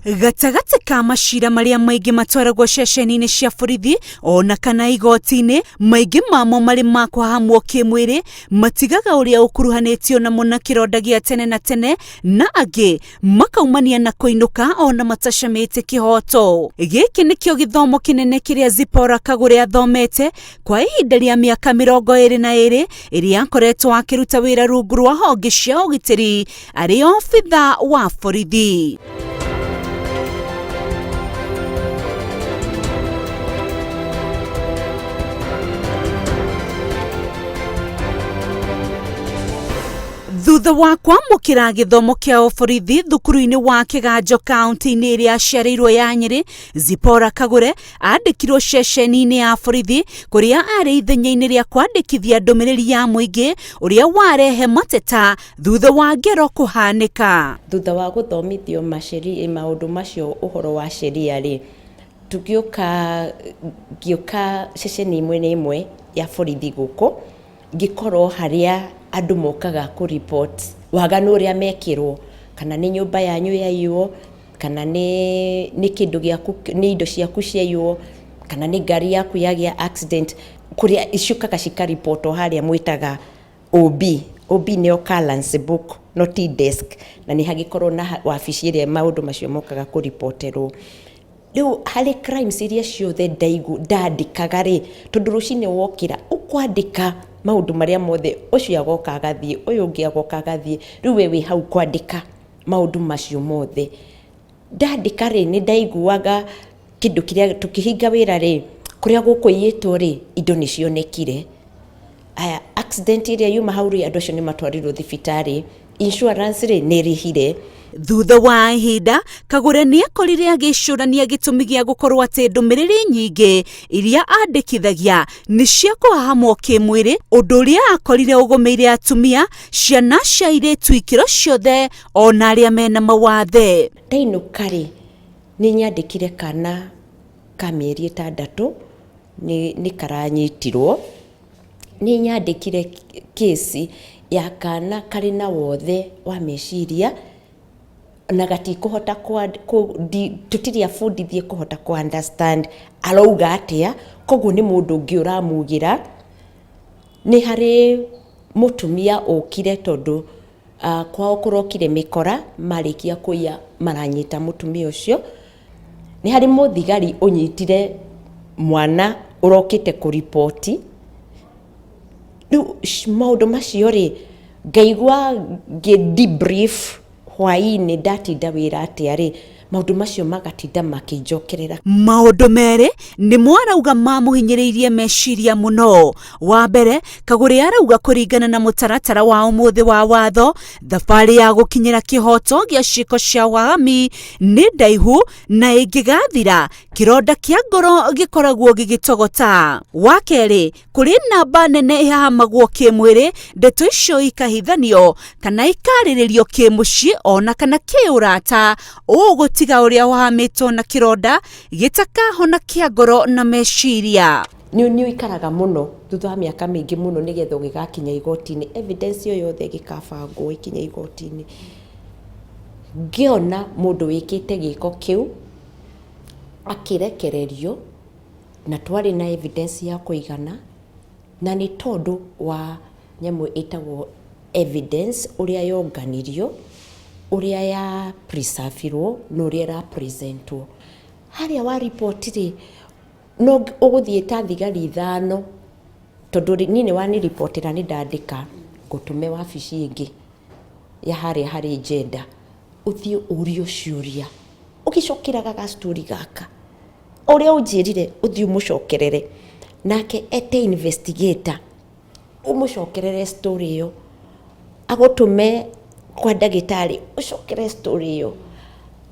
Gatagatĩ ka macira marĩa maingĩ matwaragwo ceceni-inĩ cia borithi ona kana igoti-inĩ, maingĩ mamo marĩ ma kũhahamwo kĩmwĩrĩ, matigaga ũrĩa ũkuruhanĩtio namo na kĩronda gĩa tene na tene, na angĩ makaumania na kũinũka ona matacamĩte kĩhoto. Gĩkĩ nĩkĩo gĩthomo kĩnene kĩrĩa Zipporah Kagure athomete kwa ihinda rĩa mĩaka 22 ĩrĩa akoretwo akĩruta wĩra rungu rwa honge cia ũgitĩri arĩ obitha wa borithi. Thutha wa kwamũkĩra gĩthomo kĩa ũborithi thukuru-inĩ wa Kĩganjo kaunti-inĩ ĩrĩa aciarĩirwo ya Nyĩrĩ, Zipporah Kagure andĩkirwo ceceni-inĩ ya borithi kũrĩa arĩ ithenya-inĩ rĩa kwandĩkithia ndũmĩrĩri ya mũingĩ ũrĩa warehe mateta thutha wa ngero kũhanĩka. Thutha wa gũthomithio maũndũ macio ũhoro wa sheria rĩ, tũgĩũka ngĩũka ceceni ĩmwe na ĩmwe ya borithi gũkũ, ngĩkorwo harĩa andũ mokaga kũ report waganu ũrĩa mekĩrwo, kana nĩ nyũmba yanyu yaiywo, kana nĩ kĩndũ gĩaku, nĩ indo ciaku ciaiywo, kana nĩ ngari yaku yagĩa accident, kũrĩa ciũkaga cikaribotwo harĩa mwĩtaga OB. OB nĩ occurrence book no ti desk, na nĩ hagĩkoragwo na wabici ĩrĩa maũndũ macio mokaga kũriboterwo. Rĩu harĩ crimes iria ciothe ndandĩkaga rĩ, tondũ rũcinĩ wokĩra ũkwandĩka maũndũ marĩa mothe, ũcio agoka agathiĩ, ũyũ ũngĩ agoka agathiĩ, rĩu we wĩ hau kwandĩka maũndũ macio mothe. Ndandĩka rĩ, nĩ ndaiguaga kĩndũ kĩrĩa, tũkĩhinga wĩra rĩ, kũrĩa gũkũiyĩtwo rĩ, indo nĩ cionekire. Aya, accident ĩrĩa yuma hau rĩ, andũ acio nĩ matwarirwo thibitarĩ, insurance rĩ, nĩ ĩrĩhire. Thutha wa ihinda, Kagure nĩ akorire agĩcũrania gĩtũmi gĩa gũkorwo atĩ ndũmĩrĩri nyingĩ iria andĩkithagia nĩ cia kũhahamwo kĩmwĩrĩ, ũndũ ũrĩa akorire ũgũmĩire atumia, ciana cia airĩtu ikĩro ciothe ona arĩa mena mawathe. Ndainũka rĩ, nĩ nyandĩkire kana ka mĩeri 6 nĩ karanyitirwo. Nĩ nyandĩkire case ya kana karĩ na wothe wa meciria na gatikũhota, tũtirĩ abundithie kũhota kũ understand arauga atĩa, koguo nĩ mũndũ ũngĩ ũramugĩra. Nĩ harĩ mũtumia ũkire tondũ kwao kũrokire mĩkora, marĩkia kũiya maranyita mũtumia ũcio. Nĩ harĩ mũthigari ũnyitire mwana ũrokĩte kũriboti. Rĩu maũndũ macio rĩ, ngaigua ngĩ debrief hwainĩ ndatinda wĩra atĩa rĩ, maũndũ macio magatinda makĩnjokerera. Maũndũ merĩ nĩmo arauga mamũhinyĩrĩirie meciria mũno. Wa mbere, Kagure arauga kũringana na mũtaratara wa ũmũthĩ wa watho, thabarĩ ya gũkinyĩra kĩhoto gĩa ciĩko cia wagami nĩ ndaihu na ĩngĩgathira, kĩronda kĩa ngoro gĩkoragwo gĩgĩtogota. Wa kerĩ, kũrĩ namba nene ĩhahamagwo kĩmwĩrĩ, ndeto icio ikahithanio kana ikarĩrĩrio kĩmũciĩ ona kana kĩũrata, ũũ gũtiga ũrĩa ũhahamĩtwo na kĩronda gĩtakahona kĩa ngoro na meciria. Nĩ ũikaraga mũno thutha wa mĩaka mĩingĩ mũno nĩgetha ũgĩgakinya igoti-inĩ, evidence ĩyo yothe ĩgĩkabangwo ĩkinye igoti-inĩ. Ngĩona mũndũ wĩkĩte gĩko kĩu akĩrekererio na twarĩ na evidence ya kũigana, na nĩ tondũ wa nyamũ ĩtagwo evidence ũrĩa yonganirio, ũrĩa ya preserve irwo na ũrĩa ĩra present wo. Harĩa wa report rĩ, no ũgũthiĩ ta thigari 5, tondũ niĩ nĩ waniribotera nĩ ndandĩka, ngũtũme wabici ĩngĩ ya harĩa harĩ gender, ũthiĩ ũrio ciũria, ũgĩcokeraga ga story gaka, ũrĩa ũnjĩrire ũthiĩ ũmũcokerere, nake ete investigator, ũmũcokerere story ĩyo, agũtũme kwa ndagĩtarĩ, ũcokere story ĩyo,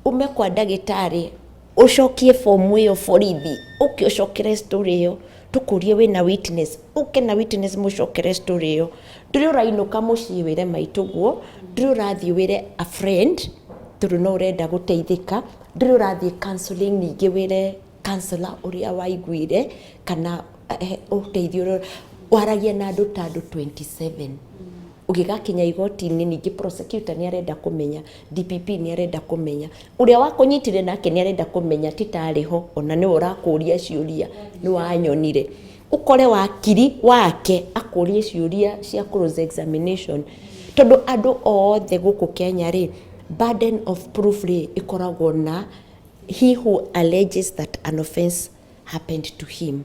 ume kwa ndagĩtarĩ, ũcokie fomu ĩyo borithi, ũke ũcokere story ĩyo, tũkũrie wĩna witness, ũke na witness mũcokere story ĩyo. Ndũrĩ ũrainũka mũciĩ wĩre maitũguo, ndũrĩ ũrathiĩ wĩre a friend, tondũ no ũrenda gũteithĩka, ndũrĩ ũrathiĩ counseling ningĩ wĩre counselor ũrĩa waiguire, kana ũteithio ũrĩa waragia na andũ ta andũ 27. Ũgĩgakinya igoti-inĩ ningĩ prosecutor nĩ arenda kũmenya, DPP nĩ arenda kũmenya, ũrĩa wakũnyitire nake nĩ arenda kũmenya ti ta arĩ ho, ona nĩwe ũrakũria ciũria nĩ wanyonire. Ũkore wakiri wake akũrie ciũria cia cross examination, tondũ andũ othe gũkũ Kenya rĩ, burden of proof rĩ ĩkoragwo na he who alleges that an offence happened to him.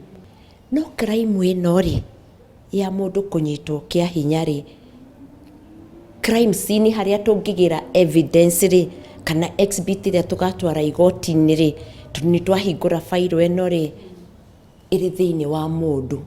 No crime ĩno rĩ, ya mũndũ kũnyitwo kĩa hinya rĩ, crime scene harĩa tũngĩgĩra evidence rĩ, kana exhibit ĩrĩa tũgatwara igoti-inĩ rĩ, tondũ nĩ twahingũra bairo ĩno rĩ, ĩrĩ thĩinĩ wa mũndũ.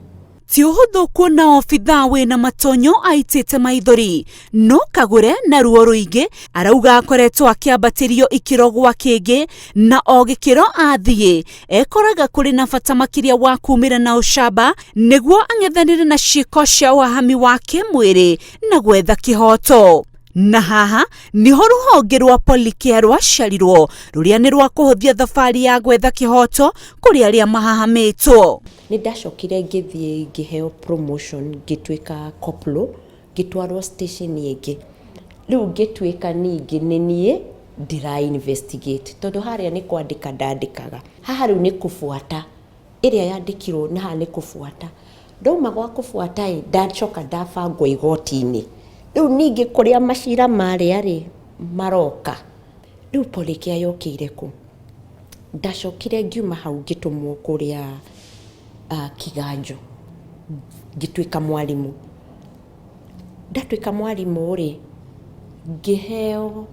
Ti ũhũthũ kuona obithaa wĩna matonyo aitĩte maithori, no Kagure na ruo rũingĩ arauga akoretwo akĩambatĩrio ikĩro gwa kĩngĩ, na o gĩkĩro athiĩ ekoraga kũrĩ na bata makĩria wa kumĩra na ũcamba nĩguo ang'ethanĩre na ciĩko cia ũhahami wa kĩmwĩrĩ na gwetha kĩhoto. Na haha niho rũhonge rwa Policare rwaciarirwo, rũrĩa nĩ rwa kũhũthia thabarĩ ya gwetha kĩhoto kũrĩ arĩa mahahamĩtwo. Nĩ ndacokire ngĩthiĩ ngĩheo promotion, ngĩtuĩka corporal, ngĩtwarwo station ĩngĩ. Rĩu ngĩtuĩka ningĩ nĩ niĩ ndĩra investigate, tondũ harĩa nĩ kwandĩka ndandĩkaga, haha rĩu nĩ kũbuata ĩrĩa yandĩkirwo, na haha nĩ kũbuata. Ndauma gwa kũbuata ĩ, ndacoka ndabangwo igoti-inĩ. Rĩu ningĩ kũrĩa macira marĩa rĩ maroka. Rĩu Policare yokĩire kũ? Ndacokire ngiuma hau ngĩtũmwo kũrĩa Kiganjo, ngĩtuĩka mwarimũ. Ndatuĩka mwarimũ rĩ, ngĩheo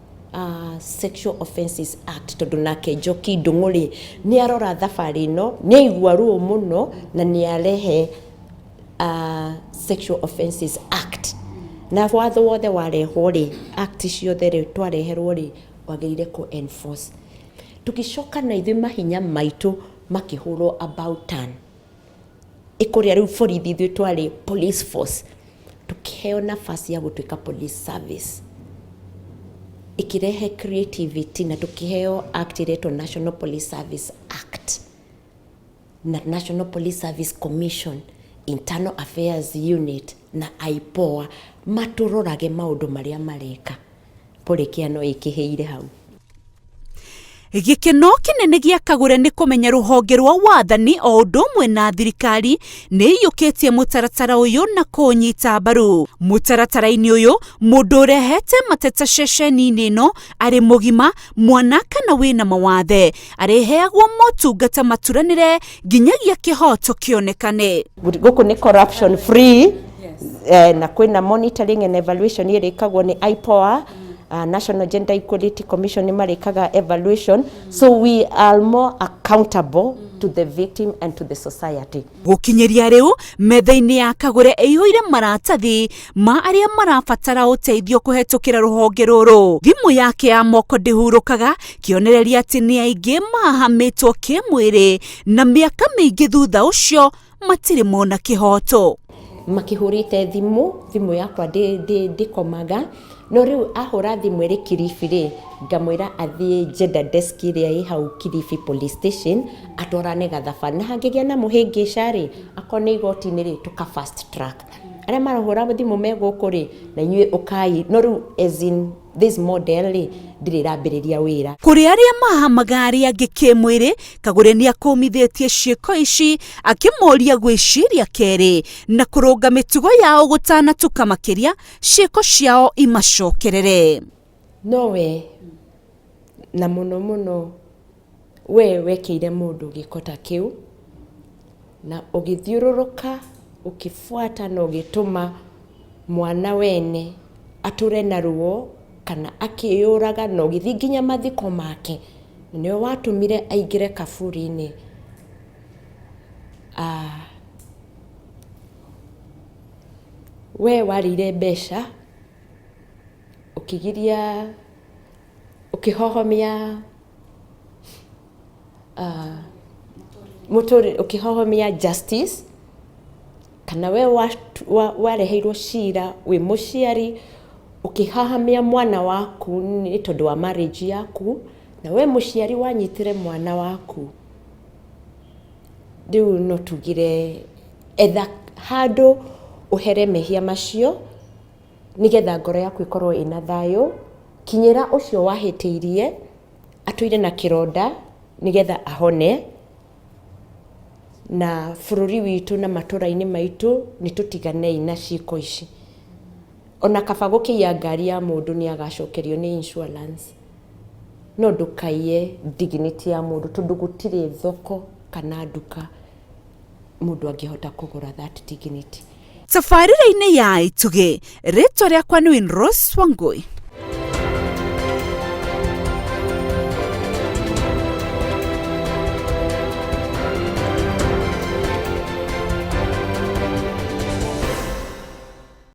Sexual Offences Act, tondũ nake Njoki Ndung'u rĩ, nĩ arora thabarĩ ĩno, nĩ aigua ruo mũno na nĩ arehe Sexual Offences Act. Na watho wothe warehwo rĩ, act ciothe rĩ, twareherwo rĩ, wagĩrĩire kũ enforce. Tũgĩcoka na ithuĩ mahinya maitũ makĩhũrwo about turn. Ĩkũrĩa rĩu borithi ithuĩ twarĩ police force, tũkĩheo nafasi ya gũtuĩka police service. Ĩkĩrehe creativity na tũkĩheo act ĩretwo National Police Service Act na National Police Service Commission, Internal Affairs Unit na IPOA matũrorage maũndũ marĩa mareka. Policare no ĩkĩhĩire hau. Gĩkeno kĩnene gĩa Kagure nĩ kũmenya rũhonge rwa wathani o ũndũ ũmwe na thirikari nĩ iyũkĩtie mũtaratara ũyũ na kũũnyita mbaru. Mũtaratara-inĩ ũyũ, mũndũ ũrehete mateta ceceni-inĩ ĩno arĩ mũgima, mwana kana wĩna mawathe, arĩheagwo motungata maturanĩre nginyagia kĩhoto kĩonekane. Gũkũ nĩ corruption free, na kwĩna monitoring and evaluation ĩrĩkagwo nĩ IPOA, National Gender Equality Commission nĩ marĩkaga evaluation, so we are more accountable to the victim and to the society. Gũkinyĩria rĩu, metha-inĩ ya Kagure ĩihũire maratathi ma arĩa marabatara ũteithio kũhetũkĩra rũhonge rũrũ. Thimũ yake ya moko ndĩhurũkaga, kĩonereria atĩ nĩ aingĩ mahahamĩtwo kĩmwĩrĩ na mĩaka mĩingĩ thutha ũcio matirĩ mona kĩhoto. Makĩhũrĩte thimũ, thimũ yakwa ndĩkomaga, no rĩu ahũra thimũ ĩrĩ Kilifi rĩ, ngamwĩra athiĩ gender desk ĩrĩa ĩ hau Kilifi police station, atwarane gathabarĩ, na hangĩgĩa na mũhĩngĩca rĩ, akorwo nĩ igoti-inĩ rĩ, tũka fast track. Arĩa marahũra thimũ me gũkũ rĩ, na inyuĩ ũkai, no rĩu as in this model rĩ, ndirĩ ĩrambĩrĩria wĩra. Kũrĩ arĩa mahamaga arĩa angĩ kĩmwĩrĩ, Kagure nĩ akũmithĩtie ciĩko ici akĩmoria gwĩciria kerĩ na kũrũnga mĩtugo yao gũtanatuka makĩria ciĩko ciao imacokerere. No we na mũno mũno we wekĩire mũndũ gĩko ta kĩu na ũgĩthiũrũrũka ũkĩbuata na ũgĩtũma mwana wene atũre na ruo kana akĩyũraga na ũgĩthiĩ nginya mathiko make, na nĩwe watũmire aingĩre kaburi-inĩ. We warĩire mbeca ũkĩgiria, ũkĩhohomia mũtũrĩre, ũkĩhohomia justice, kana we wareheirwo cira wĩ mũciari ũkĩhahamia mwana waku nĩ tondũ wa marriage yaku, na we mũciari wanyitire mwana waku. Rĩu no tugire etha handũ ũhere mehia macio Nĩgetha ngoro yaku ĩkorwo ĩna thayũ, kinyĩra ũcio wahĩtĩirie, atũire na kĩronda nĩgetha ahone. Na bũrũri witũ na matũra-inĩ maitũ nĩ tũtiganei na ciĩko ici. Ona kaba gũkĩiya ngari ya mũndũ nĩ agacokerio nĩ insurance, no ndũkaiye dignity ya mũndũ tondũ gũtirĩ thoko kana nduka mũndũ angĩhota kũgũra that dignity. Tabarĩra-inĩ ya Itugĩ, rĩtwa rĩakwa nĩ Winrose Wangui.